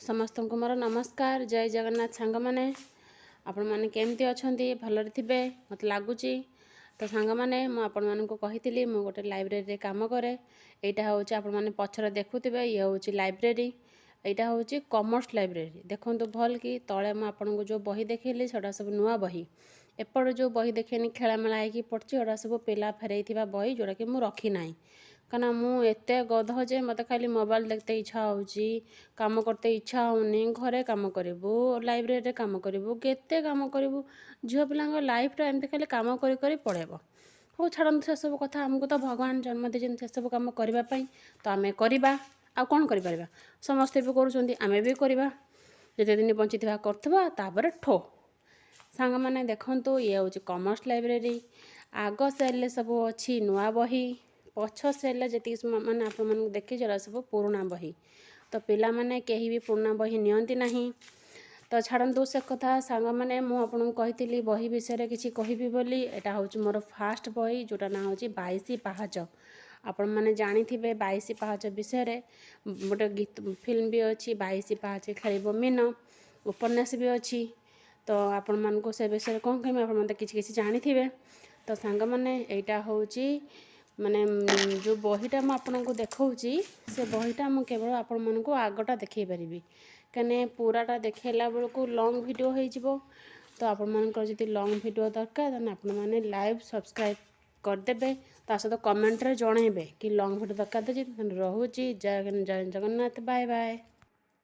ସମସ୍ତଙ୍କୁ ମୋର ନମସ୍କାର, ଜୟ ଜଗନ୍ନାଥ। ସାଙ୍ଗମାନେ, ଆପଣମାନେ କେମିତି ଅଛନ୍ତି? ଭଲରେ ଥିବେ ମୋତେ ଲାଗୁଛି। ତ ସାଙ୍ଗମାନେ, ମୁଁ ଆପଣମାନଙ୍କୁ କହିଥିଲି ମୁଁ ଗୋଟେ ଲାଇବ୍ରେରୀରେ କାମ କରେ। ଏଇଟା ହେଉଛି, ଆପଣମାନେ ପଛରେ ଦେଖୁଥିବେ, ଇଏ ହେଉଛି ଲାଇବ୍ରେରୀ। ଏଇଟା ହେଉଛି କମର୍ସ ଲାଇବ୍ରେରୀ। ଦେଖନ୍ତୁ ଭଲ କି, ତଳେ ମୁଁ ଆପଣଙ୍କୁ ଯେଉଁ ବହି ଦେଖେଇଲି ସେଗୁଡ଼ା ସବୁ ନୂଆ ବହି। ଏପଟେ ଯେଉଁ ବହି ଦେଖେଇନି, ଖେଳାମେଳା ହେଇକି ପଡ଼ିଛି, ଏଗୁଡ଼ା ସବୁ ପିଲା ଫେରେଇଥିବା ବହି, ଯେଉଁଟାକି ମୁଁ ରଖିନାହିଁ। କାରଣ ମୁଁ ଏତେ ଗଧ ଯେ ମୋତେ ଖାଲି ମୋବାଇଲ ଦେଖିତେ ଇଚ୍ଛା ହେଉଛି, କାମ କରତେ ଇଚ୍ଛା ହେଉନି। ଘରେ କାମ କରିବୁ, ଲାଇବ୍ରେରୀରେ କାମ କରିବୁ, କେତେ କାମ କରିବୁ? ଝିଅ ପିଲାଙ୍କ ଲାଇଫ୍ଟା ଏମିତି ଖାଲି କାମ କରି କରି ପଳେଇବ। ହଉ, ଛାଡ଼ନ୍ତୁ ସେସବୁ କଥା। ଆମକୁ ତ ଭଗବାନ ଜନ୍ମ ଦେଇଛନ୍ତି ସେସବୁ କାମ କରିବା ପାଇଁ, ତ ଆମେ କରିବା। ଆଉ କ'ଣ କରିପାରିବା? ସମସ୍ତେ ବି କରୁଛନ୍ତି, ଆମେ ବି କରିବା। ଯେତେ ଦିନ ବଞ୍ଚିଥିବା କରୁଥିବା, ତାପରେ ଠୋ। ସାଙ୍ଗମାନେ, ଦେଖନ୍ତୁ, ଇଏ ହେଉଛି କମର୍ସ ଲାଇବ୍ରେରୀ। ଆଗ ସେଲ୍ରେ ସବୁ ଅଛି ନୂଆ ବହି, ପଛ ସେଲ୍ରେ ଯେତିକି ମାନେ ଆପଣମାନଙ୍କୁ ଦେଖିଛି, ସେଗୁଡ଼ା ସବୁ ପୁରୁଣା ବହି। ତ ପିଲାମାନେ କେହି ବି ପୁରୁଣା ବହି ନିଅନ୍ତି ନାହିଁ। ତ ଛାଡ଼ନ୍ତୁ ସେ କଥା। ସାଙ୍ଗମାନେ, ମୁଁ ଆପଣଙ୍କୁ କହିଥିଲି ବହି ବିଷୟରେ କିଛି କହିବି ବୋଲି। ଏଇଟା ହେଉଛି ମୋର ଫାଷ୍ଟ ବହି, ଯେଉଁଟା ନାଁ ହେଉଛି 22 ପାହାଚ। ଆପଣମାନେ ଜାଣିଥିବେ 22 ପାହାଚ ବିଷୟରେ। ଗୋଟେ ଗୀତ, ଫିଲ୍ମ ବି ଅଛି, 22 ପାହାଚ ଖେଳିବ ମୀନ। ଉପନ୍ୟାସ ବି ଅଛି। ତ ଆପଣମାନଙ୍କୁ ସେ ବିଷୟରେ କ'ଣ କହିବି, ଆପଣମାନେ ତ କିଛି କିଛି ଜାଣିଥିବେ। ତ ସାଙ୍ଗମାନେ, ଏଇଟା ହେଉଛି ମାନେ ଯେଉଁ ବହିଟା ମୁଁ ଆପଣଙ୍କୁ ଦେଖାଉଛି, ସେ ବହିଟା ମୁଁ କେବଳ ଆପଣମାନଙ୍କୁ ଆଗଟା ଦେଖାଇ ପାରିବି, କାହିଁକି ପୁରାଟା ଦେଖାଇଲା ବେଳକୁ ଲଙ୍ଗ୍ ଭିଡ଼ିଓ ହେଇଯିବ। ତ ଆପଣମାନଙ୍କର ଯଦି ଲଙ୍ଗ୍ ଭିଡ଼ିଓ ଦରକାର, ତାହେଲେ ଆପଣମାନେ ଲାଇକ୍, ସବସ୍କ୍ରାଇବ୍ କରିଦେବେ, ତା ସହିତ କମେଣ୍ଟରେ ଜଣାଇବେ କି ଲଙ୍ଗ୍ ଭିଡ଼ିଓ ଦରକାର। ଯଦି ରହୁଛି, ଜୟ ଜୟ ଜଗନ୍ନାଥ, ବାଏ ବାଏ।